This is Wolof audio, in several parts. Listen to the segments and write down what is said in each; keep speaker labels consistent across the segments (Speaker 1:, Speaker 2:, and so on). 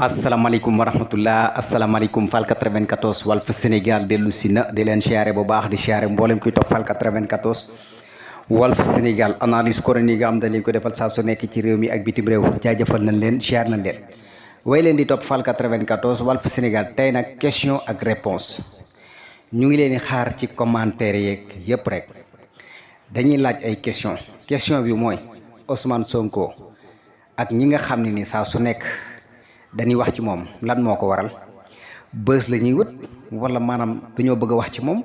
Speaker 1: asalaamaaleykum wa rahmatullah asalaamaaleykum Fall 94 Walf Sénégal dellu si na di leen siyaare bu baax di siyaare mboolem kuy topp Fall 94 Walf Sénégal analyse chronique nga am dañ leen ko defal saa su nekk ci réew mi ak bitim réew jaajëfal nañ leen siyaar nañ leen way leen di topp Fall 94 Walf Sénégal tey nag question ak réponse ñu ngi leen di xaar ci commentaire yeeg yëpp rek dañuy laaj ay question bi mooy Ousmane Sonko ak ñi nga xam ne ni saa su nekk dañuy wax ci moom lan moo ko waral bës la ñuy wut wala maanaam dañoo bëgg a wax ci moom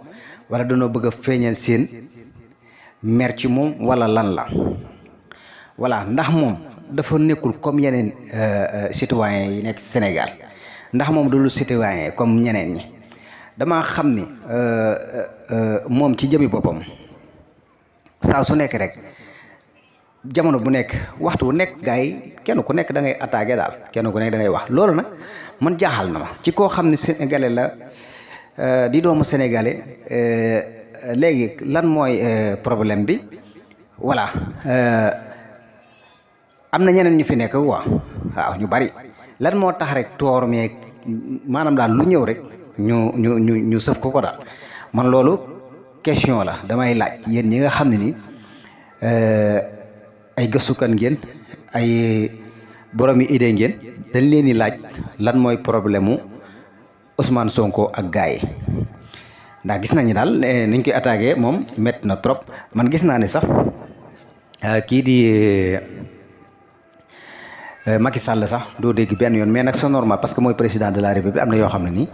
Speaker 1: wala dañoo bëgg a feeñal seen mer ci moom wala lan la voilà ndax moom dafa nekkul comme yeneen citoyens yi nekk Sénégal ndax moom du lu citoyen comme ñeneen ñi dama xam ni moom ci jëmi boppam saa su nekk rek jamono bu nekk waxtu bu nekk gars yi kenn ku nekk da ngay attaqué daal kenn ku nekk da ngay wax loolu nag man jaaxal na ma ci koo xam ne sénégalais la di doomu sénégalais léegi lan mooy problème bi voilà am na ñeneen ñu fi nekk waaw ñu bari lan moo tax rek toor meeg maanaam daal lu ñëw rek ñu sëf ko daal man loolu question la damay laaj yéen ñi nga xam ne ni ay gëstukan ngeen ay boromi idée ngeen dañ leen di laaj lan mooy problème mu Ousmane Sonko ak gaay yi ndax gis nañu daal niñ koy attaqué moom métti na trop man gis naa ne sax kii di Macky Sall sax doo dégg benn yoon mais nag c'est normal parce que mooy président de la République am na yoo xam ne nii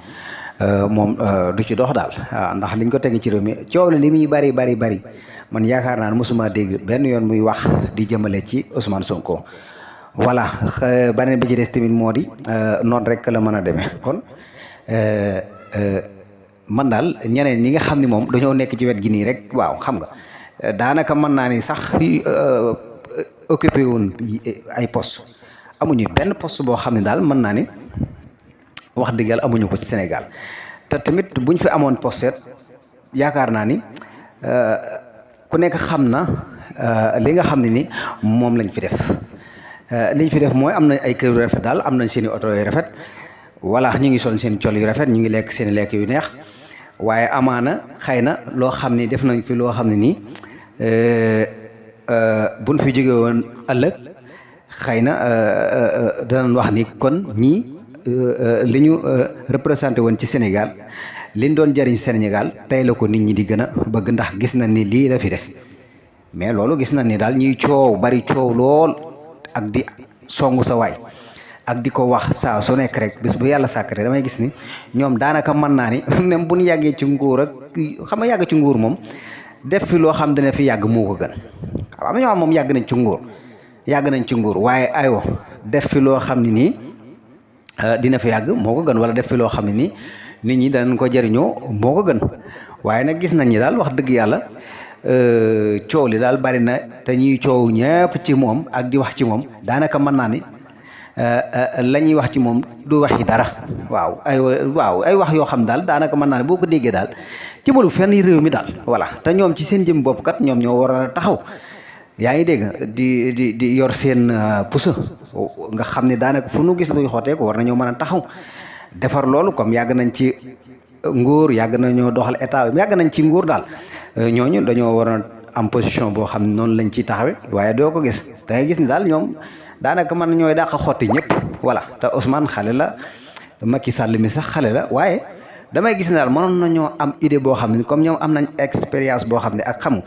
Speaker 1: moom du ci dox daal ndax liñ ko tegi ci réew mi coow la li muy bari man yaakaar naa ne mosuma dégg benn yoon muy wax di jëmale ci Ousmane Sonko voilà beneen bi ci des tamit moo di noonu rek la mën a demee kon man daal ñeneen ñi nga xam ni moom dañoo nekk ci wet gi nii rek waaw xam nga daanaka mën naa ni sax occupé woon ay poste amuñu benn poste boo xam ne daal mën naa ni wax dëgg yàlla amuñu ko ci Sénégal te tamit buñ fi amoon poste yaakaar naa ni ku nekk xam na li nga xam ne ni moom lañ fi def liñ fi def mooy am na ay kër yu rafet daal am nañ seen i oto yu rafet wala ñu ngi sol seen col yu rafet ñu ngi lekk seen lekk yu neex waaye amaana xëy na loo xam ni def nañ fi loo xam ne nii buñ fi jóge woon ëllëg xëy na danañ wax ni kon ñii li ñu représenté woon ci Sénégal liñ doon jëriñ Sénégal tey la ko nit ñi di gën a bëgg ndax gis nañ ni lii la fi def mais loolu gis nañ ni daal ñuy bari coow lool ak di songu sa waay ak di ko wax saa su nekk rek bis bu yàlla sàkk rek damay gis ni ñoom daanaka mën naa ni même bu ñu yàggee ci nguur ak xam nga yàgg ci nguur moom def fi loo xam dina fi yàgg moo ko gën xam nga ñoo xam moom yàgg nañ ci nguur waaye aywa def fi loo xam ne nii dina fi yàgg moo ko gën wala def fi loo xam ne nii nit ñi danañ ko jëriñoo moo ko gën waaye nag gis nañ ni daal wax dëgg yàlla coow li daal bari na te ñuy coow ñëpp ci moom ak di wax ci moom daanaka mën naa ni la ñuy wax ci moom du waxi dara waaw ay wax yoo xam daal daanaka mën naa ne boo ko déggee daal jëmalu fenn réew mi daal voilà te ñoom ci seen jëm bopp kat ñoom ñoo war a taxaw yaa ngi dégg di yor seen pusa nga xam ne daanaka fu nu gis luy xootee ko war nañoo mën a taxaw defar loolu comme yàgg nañ ci nguur yàgg nañoo doxal état yàgg nañ ci nguur daal ñooñu dañoo war a am position boo xam ne noonu lañ ciy taxawee waaye doo ko gis da ngay gis ni daal ñoom daanaka mën ñooy dàq xotti ñëpp voilà te Ousmane xale la Macky Sall mi sax xale la waaye damay gis ne daal mënoon nañoo am idée boo xam ne comme ñoom am nañ expérience boo xam ne ak xam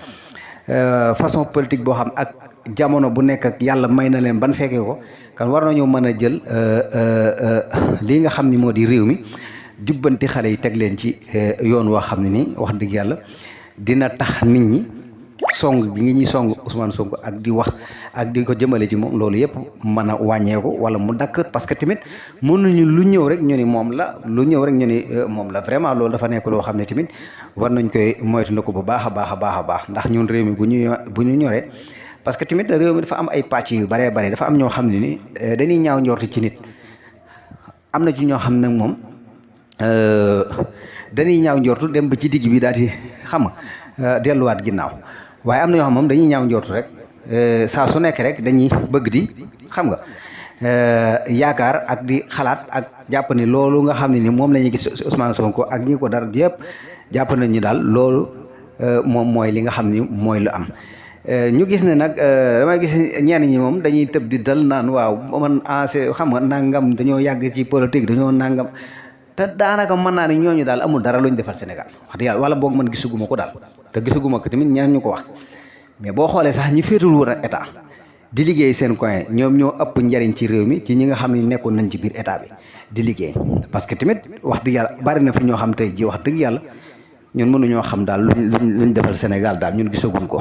Speaker 1: façon politique boo xam ak jamono bu nekk ak yàlla may na leen ban fekkee ko kan war nañoo mën a jël lii nga xam ni moo di réew mi jubbanti xale yi teg leen ci yoon woo xam ne nii wax dëgg yàlla dina tax nit ñi song gi ñuy song Ousmane Sonko ak di wax ak di ko jëmale ci moom loolu yëpp mën a wàññeeku wala mu dakk parce que tamit mënuñu lu ñëw rek ñu ni moom la lu ñëw rek ñu ni moom la vraiment loolu dafa nekk loo xam ne tamit war nañ koy moytu na ko bu baax a baax ndax ñun réew mi bu ñu ñoree parce que tamit réew mi dafa am ay pàcc yu baree bare dafa am ñoo xam ne ni dañuy ñaaw njortu ci nit am na ci ñoo xam ne moom dañuy ñaaw njortu dem ba ci digg bi daal di xam nga delluwaat ginnaaw waaye am na ñoo xam moom dañuy ñaaw njortu rek saa su nekk rek dañuy bëgg di xam nga yaakaar ak di xalaat ak jàpp ni loolu nga xam ne ni moom la ñuy gis Ousmane Sonko ak ñi ko dara yëpp jàpp nañ ñu daal loolu moom mooy li nga xam ni mooy lu am. ñu gis ne nag damay gis ñenn ñi moom dañuy tëb di dal naan waaw man ancien xam nga nangam dañoo yàgg ci politique dañoo nangam te daanaka mën naa ne ñooñu daal amul dara lu ñu defal Sénégal wax dëgg yàlla wala boog man gisuguma ko daal te gisuguma ko tamit ñeneen ñu ko wax mais boo xoolee sax ñi féetul woon ak état di liggéey seen coin ñoom ñoo ëpp njariñ ci réew mi ci ñi nga xam ne nekkoon nañ ci biir état bi di liggéey parce que tamit wax dëgg yàlla bari na fi ñoo xam tey ji wax dëgg yàlla ñun mënuñoo xam daal luñ defal Sénégal daal ñun gisaguñ ko.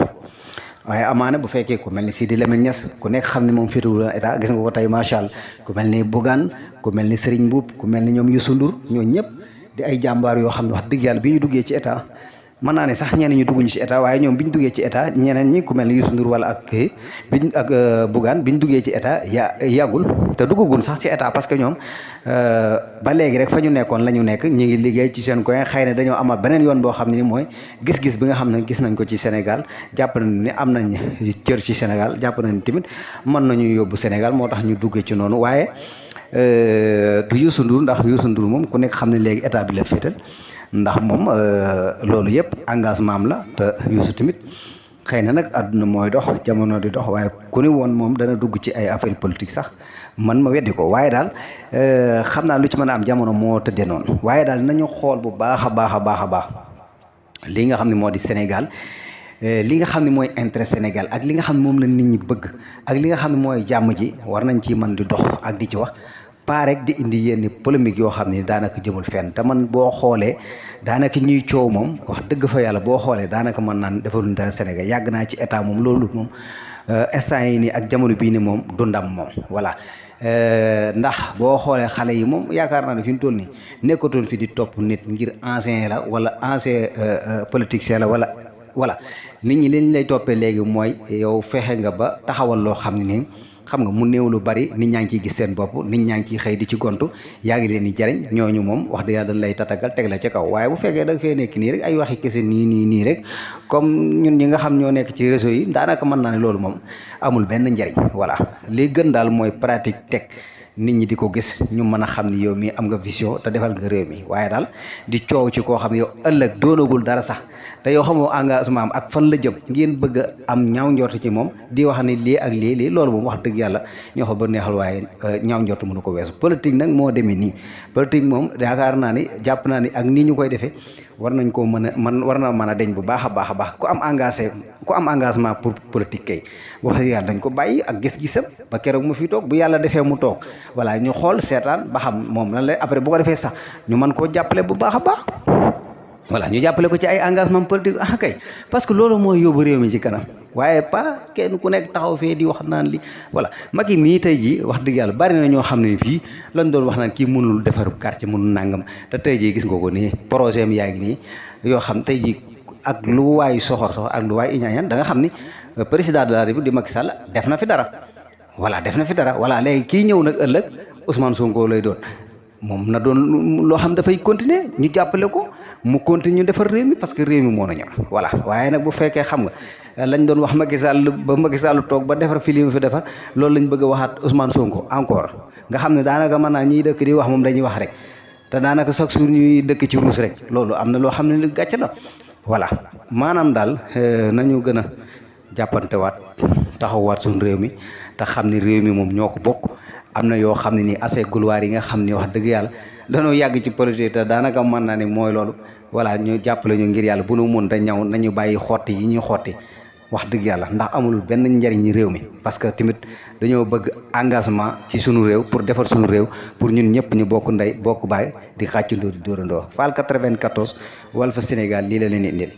Speaker 1: waaye amaana bu fekkee ku mel ni Sidi Lamine Niass ku nekk xam ne moom féetewul état gis nga ko tey macha allah ku mel ni Bougane ku mel ni Serigne Mboup ku mel ni ñoom Youssou Ndour ñooñu ñëpp di ay jàmbaar yoo xam ne wax dëgg yàlla bi ñu duggee ci état mën naa ne sax ñeneen ñu dugguñu ci état waaye ñoom bi ñu duggee ci état ñeneen ñi ku mel ni Youssou Ndour wala ak kii biñ ak Bougane bi ñu duggee ci état yàggul te duggagun sax ci état parce que ñoom ba léegi rek fa ñu nekkoon la ñu nekk ñu ngi liggéey ci seen coin xëy na dañoo amaat beneen yoon boo xam ne ni mooy gis-gis bi nga xam ne gis nañ ko ci Sénégal jàpp nañ ni am nañ cër ci Sénégal jàpp nañ tamit mën nañu yóbbu Sénégal moo tax ñu duggee ci noonu waaye du Youssou Ndour ndax Youssou Ndour moom ku nekk xam ne léegi état bi la féetal ndax moom loolu yëpp engagement am la te Youssou tamit xëy na nag àdduna mooy dox jamono di dox waaye ku ni woon moom dana dugg ci ay affaire politique sax man ma weddi ko waaye daal xam naa lu ci mën a am jamono moo tëddee noonu waaye daal nañu xool bu baax a baax a baax a baax li nga xam ne moo di Sénégal li nga xam ne mooy intérêt Sénégal ak li nga xam ne moom la nit ñi bëgg ak li nga xam ne mooy jàmm ji war nañ ci mën di dox ak di ci wax pas rek di indi yenn polémique yoo xam ne daanaka jëmul fenn te man boo xoolee daanaka ñuy coow moom wax dëgg fa yàlla boo xoolee daanaka mën naan defaluñ dara Sénégal yàgg naa ci état moom loolu moom instant yi nii ak jamono bii ni moom du ndam moom voilà ndax boo xoolee xale yi moom yaakaar naa ne fi mu toll nii nekkatoon fi di topp nit ngir ancien la wala ancien politicien la wala voilà nit ñi liñ lay toppee léegi mooy yow fexe nga ba taxawal loo xam ne nii xam nga mu néew lu bari nit ñaa ngi ciy gis seen bopp nit ñaa ngi ciy xëy di ci gontu yaa ngi leen di jariñ ñooñu moom wax dëgg yàlla dañ lay tatagal teg la ca kaw waaye bu fekkee da nga fee nekk nii rek ay waxi kese nii rek comme ñun ñi nga xam ñoo nekk ci réseau yi daanaka mën naa ne loolu moom amul benn njariñ voilà li gën daal mooy pratique teg nit ñi di ko gis ñu mën a xam ni yow mii am nga vision te defal nga réew mi waaye daal di coow ci koo xam ne yow ëllëg doonagul dara sax te yow xamoo engagement am ak fan la jëm ngeen bëgg a am ñaaw njort ci moom di wax ni lii ak lii loolu moom wax dëgg yàlla ñoo xam ba neexal waaye ñaaw njort mënu ko weesu politique nag moo demee nii politique moom yaakaar naa ni jàpp naa ni ak nii ñu koy defee war nañ koo mën a war na mën a deñ bu baax a baax a baax ku am engagement pour politique kay wax dëgg yàlla dañ ko bàyyi ak gis-gisam ba keroog mu fi toog bu yàlla defee mu toog voilà ñu xool seetaan ba xam moom lan lay après bu ko defee sax ñu mën koo jàppale bu baax a baax voilà ñu jàppale ko ci ay engagement politique ah kay parce que loolu mooy yóbbu réew mi ci kanam waaye pas kenn ku nekk taxaw fee di wax naan li voilà Macky mii tey jii wax dëgg yàlla bari na ñoo xam ne fii lañ doon wax naan kii mënul defar quartier mënul nangam te tey jii gis nga ko nii projet mi yaa ngi nii yoo xam tey jii ak lu waay soxor ak lu waay iñaañaan da nga xam ni président de la République di Macky Sall def na fi dara voilà def na fi dara voilà léegi kii ñëw nag ëllëg Ousmane Sonko lay doon moom na doon loo xam dafay continuer ñu jàppale ko mu continue ñu defar réew mi parce que réew mi moo na ñor voilà waaye nag bu fekkee xam nga lañ doon wax Macky Sall ba Macky Sall toog ba defar fi li mu fi defar loolu lañ bëgg a waxaat Ousmane Sonko encore nga xam ne daanaka mën naa ñiy dëkk di wax moom dañuy wax rek te daanaka chaque jour ñuy dëkk ci ruus rek loolu am na loo xam ne gàcce la voilà maanaam daal nañu gën a jàppantewaat taxawaat suñu réew mi te xam ne réew mi moom ñoo ko bokk am na yoo xam ne nii assez gloire yi nga xam ne wax dëgg yàlla dañoo yàgg ci politique te daanaka mën naa ne mooy loolu voilà ñu jàppale ñu ngir yàlla bu nu mun da ñaw nañu bàyyi xotti yi ñuy xotti wax dëgg yàlla ndax amul benn njariñ réew mi parce que tamit dañoo bëgg engagement ci sunu réew pour defar sunu réew pour ñun ñëpp ñu bokk ndey bokk baay di xàccandoo di dóorandoo Fall 94 Walf Sénégal lii la leen indil